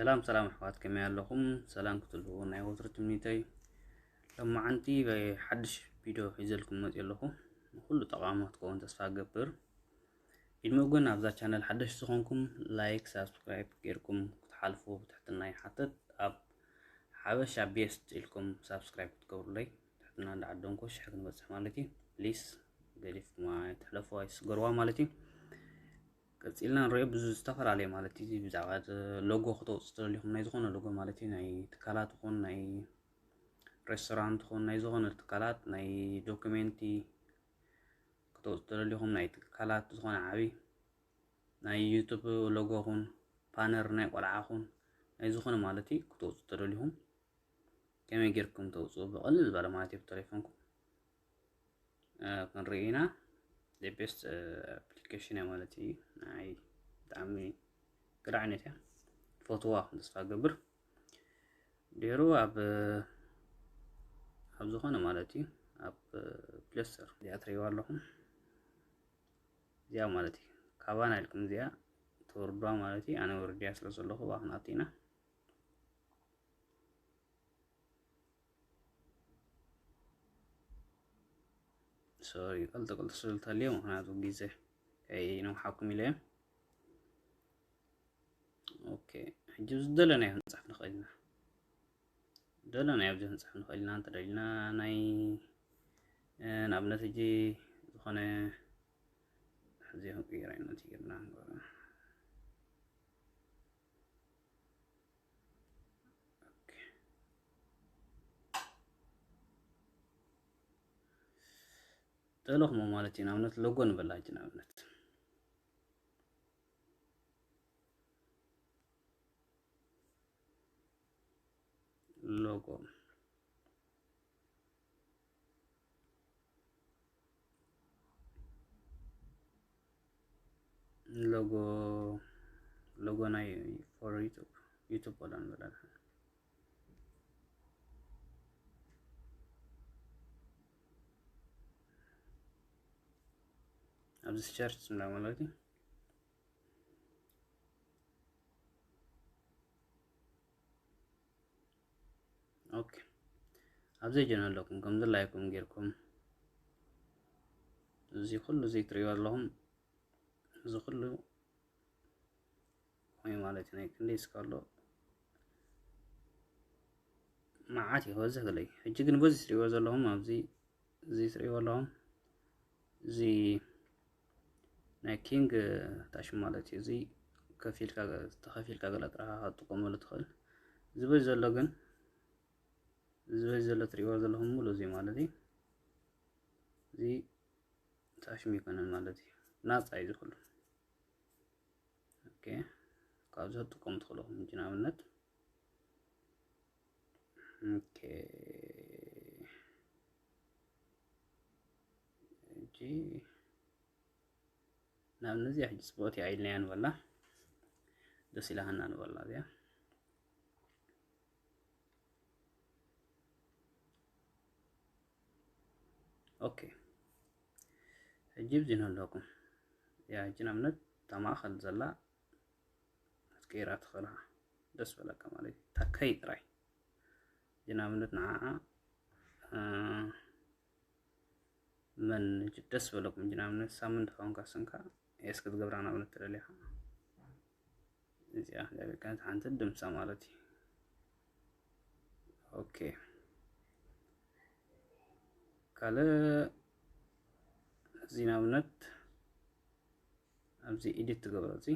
ሰላም ሰላም ኣሕዋት፣ ከመይ ኣለኹም? ሰላም ክትህልዉ ናይ ወትሩ ትምኒተይ። ሎማዓንቲ ብሓድሽ ቪድዮ ሒዘልኩም መፅእ ኣለኹ። ንኩሉ ጠቓሚ ክትከውን ተስፋ እገብር። ኢድሞ ግን ኣብዛ ቻነል ሓደሽ ዝኾንኩም ላይክ፣ ሳብስክራይብ ጌርኩም ክትሓልፉ ብትሕትና ይሓትት። ኣብ ሓበሻ ቤስት ኢልኩም ሳብስክራይብ ክትገብሩለይ ትሕትና እንዳዓደምኩ፣ ሽሕ ክንበፅሕ ማለት እዩ። ፕሊስ ገዲፍኩማ ኣይትሕለፉ፣ ኣይትስገርዋ ማለት እዩ። ቀፂልና ንሪኦ ብዙ ዝተፈላለየ ማለት እዩ። ብዛዕባ ሎጎ ክተውፅኡ ተደሊኹም፣ ናይ ዝኾነ ሎጎ ማለት እዩ፣ ናይ ትካላት ይኹን ናይ ሬስቶራንት ይኹን ናይ ዝኾነ ትካላት፣ ናይ ዶክሜንቲ ክተውፅኡ ተደሊኹም፣ ናይ ትካላት ዝኾነ ዓብዪ ናይ ዩቱብ ሎጎ ኹን፣ ፓነር ናይ ቆልዓ ኹን፣ ናይ ዝኾነ ማለት እዩ ክተውፅኡ ተደሊኹም ከመይ ጌርኩም ተውፅኡ ብቐልል ዝበለ ማለት እዩ ብቴሌፎንኩም። እ፣ ክንርኢ ኢና። ቤስት ኣፕሊኬሽን እያ ማለት እዩ። ናይ ብጣዕሚ ግዳ ዓይነት እያ። ፈትዋ ተስፋ ገብር። ድሕሩ ኣብ ኣብ ዝኾነ ማለት እዩ ኣብ ፕሌይ ስቶር እዚኣ ትርእይዋ ኣለኹም። እዚኣ ማለት እዩ ካባና ኢልኩም እዚኣ ተወርድዋ ማለት እዩ። ኣነ ወርድያ ስለ ዘለኹ ብኣ ክንኣቱ ኢና። ሶሪ፣ ቀልጠ ቀልጠ ስለ ዝተልዮ፣ ምኽንያቱ ግዜ ከይነውሓኩም ኢለ እየ። ኦኬ፣ ሕጂ ዝደለናዮ ክንፅሕፍ ንኽእል ኢና። ዝደለናዮ ኣብዚ ክንፅሕፍ ንኽእል ኢና። እንተደሊና ናይ፣ እ፣ ንኣብነት ሕጂ ዝኾነ ሕዚ ክንቅይራ ኢና፣ ትግርና ንገብራ። ኦኬ። ተለኽሞ ማለት እዩ። ንኣብነት ሎጎ ንበላ ሕጂ ንኣብነት ሎጎ፣ ሎጎ፣ ሎጎ ናይ ፎር ዩቱብ፣ ዩቱብ ወላ ንበላ። ኣብዚ ሰርች ንብላ ማለት እዩ። ኦኬ፣ ኣብዚ ጀና ኣለኩም፣ ከም ድላይኩም ጌርኩም፣ እዚ ኩሉ እዚ ትርእይዎ ኣለኹም፣ እዚ ኩሉ ወይ ማለት እዩ፣ ናይ ክንደይ እስከ ኣሎ፣ መዓት እዩ፣ ክበዝሕ ገለ እዩ። ሕጂ ግን በዚ ትርእይዎ ዘለኹም፣ ኣብዚ፣ እዚ ትርእይዎ ኣለኹም፣ እዚ ናይ ኪንግ ታሽ ማለት እዩ። እዚ ከፊልካ፣ ተኸፊልካ ገለ ጥራኻ ክትጥቀመሉ ትኽእል። እዚ በዚ ዘሎ ግን፣ እዚ በዚ ዘሎ ትርእይዎ ዘለኹም ሙሉ እዚ ማለት እዩ። እዚ ታሽም ይኮነን ማለት እዩ። ናፃ እዩ ዝኹሉ። ኦኬ፣ ካብዚ ክትጥቀሙ ትኽእሉ ኢኹም። ሕጂ ንኣብነት፣ ኦኬ፣ ሕጂ ንኣብነት እዚኣ ሕጂ ፅብቕቲ እያ ኢልናያ ንበላ፣ ደስ ኢላሃና ንበላ እዚኣ። ኦኬ፣ ሕጂ ኣብዚ ንህለኩም እያ። ሕጂ ንኣብነት እታ ማእኸል ዘላ ክትቀይራ ትኽእልኻ፣ ደስ በለካ ማለት እዩ። እታ ከይ ጥራይ። ሕጂ ንኣብነት ንዓኣ፣ እ፣ መን ደስ በለኩም፣ ሕጂ ንኣብነት ሳምንት ፋንካ ስንካ ኤስ ክትገብራ ንኣብነት ትደሊኻ፣ እዚኣ ክትገብር ከ ሓንቲ ድምፃ ማለት እዩ። ኦኬ፣ ካልእ እዚ ንኣብነት ኣብዚ ኤዲት ትገብሮ፣ እዚ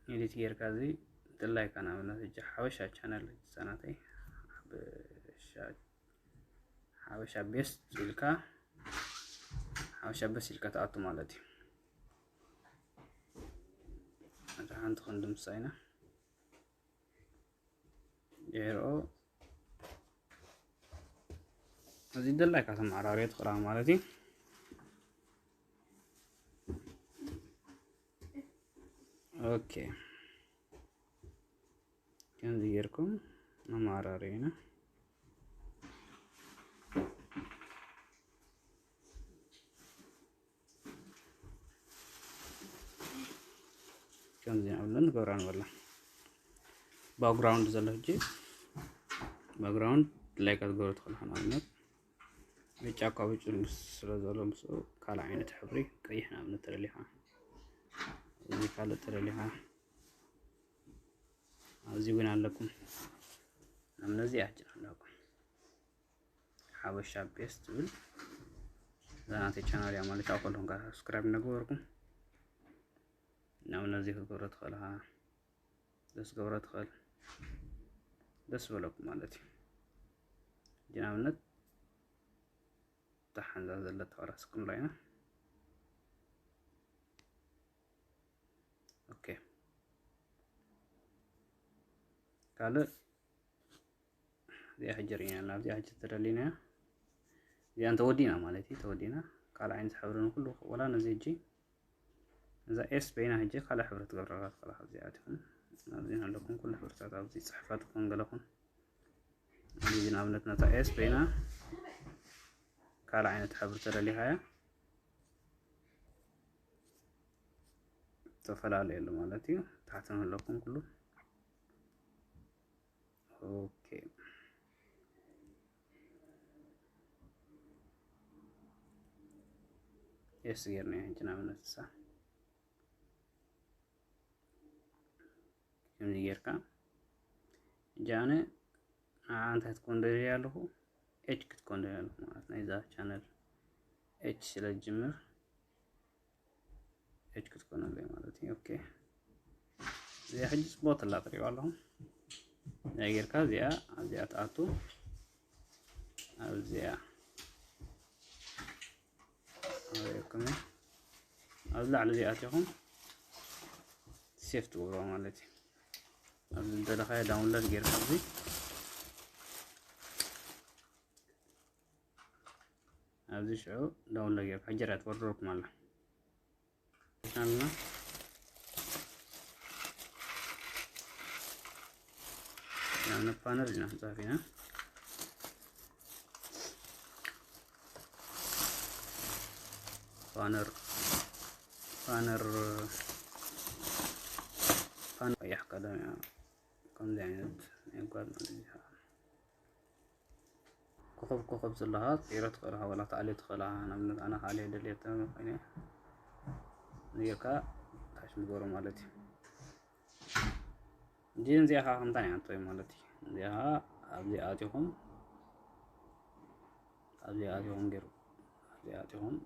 ኤዲት ጌርካ እዚ ድላይካ ንኣብነት ሕጂ ሓበሻ ቻነል ህፃናተይ፣ ሓበሻ፣ ሓበሻ ቤስት ኢልካ፣ ሓበሻ ቤስት ኢልካ ትኣቱ ማለት እዩ። እዛ ሓንቲ ክንድምሳ ኢና። ድሕሪኡ እዚ ደላይካ ተመዓራርዮ ትኽእላ ማለት እዩ። ኦኬ፣ ከምዚ ጌርኩም ኣመዓራርዩና። እዚ ንኣብነት ንገብራ ንበላ። ባክግራውንድ ዘሎ ሕጂ፣ ባክግራውንድ ድላይካ ትገብሮ ትኽእል። ንኣብነት ብጫ እኳ ብጭ ስለ ዘሎ ምስኡ ካልእ ዓይነት ሕብሪ ቀይሕ ንኣብነት ተደሊኻ፣ እዚ ካልእ ተደሊኻ፣ ኣብዚ እውን ኣለኩም። ንኣብነት እዚኣ ሕጂ ኣለኩም ሓበሻ ቤስት ትብል እዛ ናተይ ቻናል እያ ማለት እዩ። ኣብ ኩልኹም ከኣ ሳብስክራይብ እናገበርኩም ናብ ነዚ ክትገብሮ ትኽእል ኢኻ። ደስ ገብሮ ትኽእል፣ ደስ በለኩም ማለት እዩ። ሕጂ ንኣብነት እታ ሓንዛ ዘለቶ ክነስቅምላ ኢና። ኦኬ፣ ካልእ እዚኣ ሕጂ ርኢና ኣለና። እዚኣ ሕጂ ተደሊና እያ። እዚኣ እንተወዲና ማለት እዩ፣ ተወዲና ካልእ ዓይነት ሕብሪ ንኩሉ ወላ ነዚ ሕጂ እዛ ኤስ በይና ሕጂ ካልእ ሕብሪ ትገብረላ ትኽእላ። ካብዚኣ ትኹን ኣብዚ ኣለኩም ኩሉ ሕብርታት ኣብዚ ጽሕፈት ክኾን ገለኹን ኣብዚ ንኣብነት ነታ ኤስ በይና ካልእ ዓይነት ሕብሪ ተደሊኻያ ተፈላለየሉ ማለት እዩ። ታሕቲ ኣለኩም ኩሉ። ኦኬ፣ ኤስ ጌርና ሕጂ ንኣብነት እሳ ከምዚ ጌርካ ሕጂ ኣነ ንዓ እንታይ ክትኮን ደልየ ኣለኹ? ኤች ክትኮን ደልየ ኣለኹ ማለት ናይዛ ቻነል ኤች ስለ ዝጅምር ኤች ክትኮነለይ ማለት እዩ። ኦኬ፣ እዚኣ ሕጂ ጽቡቕ ትላ ትሪእዋ ኣለኹም። እዚኣ ጌርካ እዚኣ ኣብዚኣ ትኣቱ ኣብዚኣ ኣበየኩም ኣብዚ ላዕሊ እዚኣ ኣቲኹም ሴፍ ትገብሮ ማለት እዩ። ኣብዚ ዝደለኻዮ ዳውንሎድ ጌርካ ኣብዚ ኣብዚ ሽዑ ዳውንሎድ ጌርካ ሕጂ ሪኣ ትወርደኩም ኣላ። ኣለና ናብ ፓነል ኢና ክንጻፍ ኢና። ፓነር ፓነር ፓነር ቀያሕ ቀለም እያ። ከምዚ ዓይነት ናይ ጓል ማለት እዩ። ኮኸብ ኮኸብ ዘለኻ ትቕይሮ ትኽእል ኢኻ፣ ዋላ ትኣልዮ ትኽእል ኢኻ። ንኣብነት ኣነ ክኣልዮ ደልየ እንተ ኮይነ ነይርካ ታች ምግበሮ ማለት እዩ። እንጂ እዚኣ ኸዓ ከምታ ናይ ኣንቶይ ማለት እዩ። እዚኣ ኸዓ ኣብዚ ኣቲኹም፣ ኣብዚ ኣቲኹም ገይሩ፣ ኣብዚ ኣቲኹም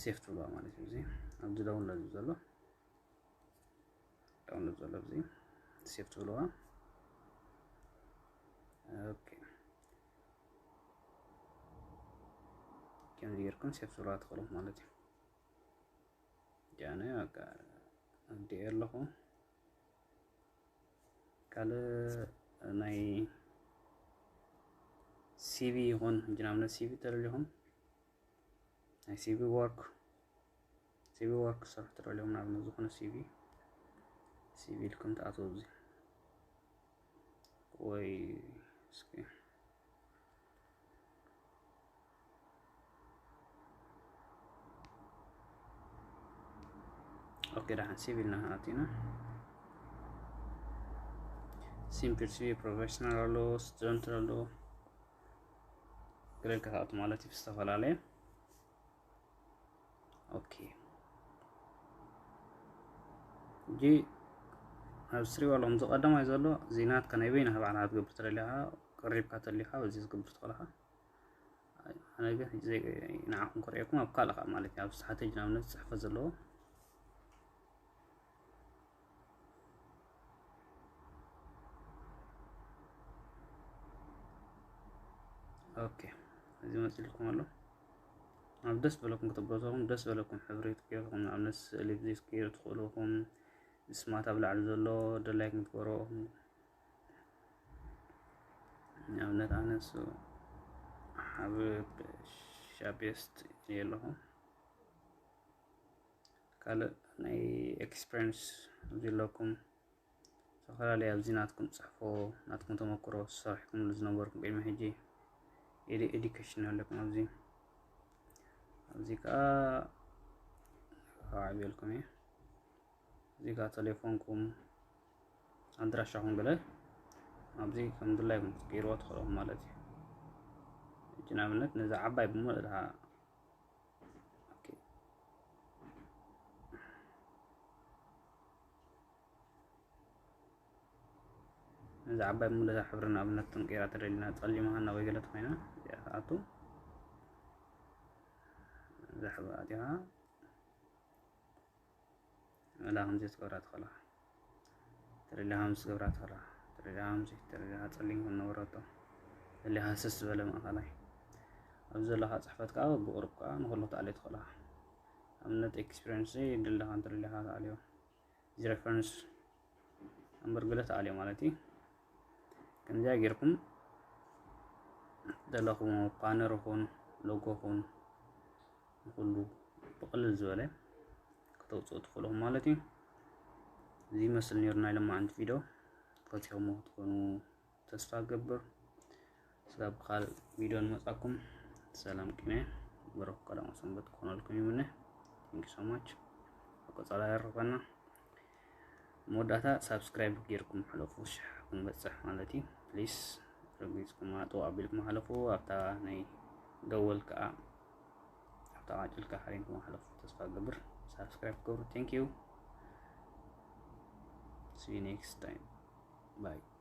ሴፍ ትብልዋ ማለት እዩ። እዚ ኣብዚ ዳውንሎድ ዘሎ ዳውንሎድ ዘሎ ኣብዚ ሴፍ ትብልዋ። ኦኬ፣ ከምዚ ጌርኩም ሴፍ ትብልዋ ትኽእሉ ማለት እዩ። ጃነ በቃ ኣብዲኤ ኣለኹ። ካልእ ናይ ሲቪ ይኹን ሕጂ ንኣብነት ሲቪ ተደሊኹም ናይ ሲቪ ወርክ ሲቪ ወርክ ክሰርሑ ትደልዮም ንኣብነት ዝኾነ ሲቪ ሲቪ ኢልኩም ትኣትዉ ኣብዚ ወይ እስኪ ኦኬ፣ ደሓን ሴቭ ኢልና ኣቲና። ሲምፕል ሲቪ ፕሮፌሽናል ኣሎ፣ ስቱደንት ኣሎ። ግሬድ ከተኣቱ ማለት እዩ ዝተፈላለየ። ኦኬ፣ ሕጂ ኣብዚ ትሪእዎ ኣለኹም፣ እዚ ቀዳማይ ዘሎ እዚ ናትካ ናይ በይንኻ ባዕልኻ ትገብር ተደሊኻ፣ ቀሪብካ ተሊኻ በዚ ዝገብር ትኽእልኻ። ኣነ ግን ሕጂ ዘይ-፣ ንዓኹም ክርእየኩም ኣብ ካልእ ኸዓ ማለት እዩ። ኣብ ታሕቲ ሕጂ ንኣብነት ጽሕፈት ዘለዎ። ኦኬ፣ እዚ መጺልኩም ኣሎ። ኣብ ደስ በለኩም ከተበሰኹም፣ ደስ በለኩም ሕብሪ ትቀይርኩም፣ ንኣብነት ስእሊ ብዘይ ትቀይሩ ትኽእሉ ኢኹም። ስማት ኣብ ላዕሊ ዘሎ ደላይኩም ትገብሮ ኢኹም። ንኣብነት ኣነ እሱ ሓበሻ ቤስት እየ ኣለኹ። ካልእ ናይ ኤክስፔሪንስ ኣብዚ ኣለኩም። ዝተፈላለየ ኣብዚ ናትኩም ጽሕፎ፣ ናትኩም ተመክሮ፣ ዝሰርሕኩምሉ ዝነበርኩም ቅድሚ ሕጂ፣ ኤዲ-፣ ኤዱኬሽን ኣለኩም ኣብዚ። ኣብዚ ከኣ ዓብየልኩም እየ። እዚጋ ቴሌፎንኩም ኣድራሻኹም ገለ ኣብዚ ከም ድላይኩም ክትቀይርዎ ትኽእሉ ማለት እዩ። ሕጂ ንኣብነት ነዛ ዓባይ ብምልእ ድኣ ኦኬ፣ ነዛ ዓባይ ብምልእ ሕብሪ ንኣብነት ክንቀይራ ተደሊና ጸሊም ሃና ወይ ገለ ተኾይና እዚኣ ትኣቱ እዛ ሕብሪ ኣቲኻ እላ ከምዚ ትገብራ ትኽእላ። ተደሊኻ ምስ ገብራ ትኽእላ። ተደሊኻ ምስ ተደሊኻ ጸሊም ከም ነበረቶ። ተደሊኻ ስስ ዝበለ ማእኸላይ። ኣብዚ ዘለኻ ጽሕፈት ከዓ ብቁሩብ ከዓ ንኹሉ ክትኣልዮ ትኽእላ። ኣብነት ኤክስፒሪየንስ ደሊኻ እንተደሊኻ ትኣልዮ። እዚ ሬፈረንስ እምበር ገለ ትኣልዮ ማለት እዩ። ከምዚኣ ጌርኩም ዘለኹም ፓነር ይኹን ሎጎ ይኹን ንኹሉ ብቕልል ዝበለ ከተውፅኡ ትኽእሉ ማለት እዩ። እዚ ይመስል ነይሩ ናይ ሎማዓንቲ ቪድዮ። ፈቲኹሞ ክትኮኑ ተስፋ እገብር። ስጋብ ካልእ ቪድዮ ንመጻኩም ሰላም ቅነ ብሩኽ ቀዳማይ ሰንበት ክኾነልኩም ይምነ። Thank you so much። ኣብ ቀጻሊ ይረኸበና። መወዳእታ ሳብስክራይብ ጌርኩም ሕለፉ፣ ሽሕ ክንበጽሕ ማለት እዩ። ፕሊስ ረጊጽኩም ኣጥው ኣቢልኩም ሓለፉ። ኣብታ ናይ ደወል ከኣ ኣብታ ቃጭል ከኣ ሓሪምኩም ሓለፉ። ተስፋ እገብር ሳብስክራይብ ክገብሩ። Thank you። See you next time. Bye።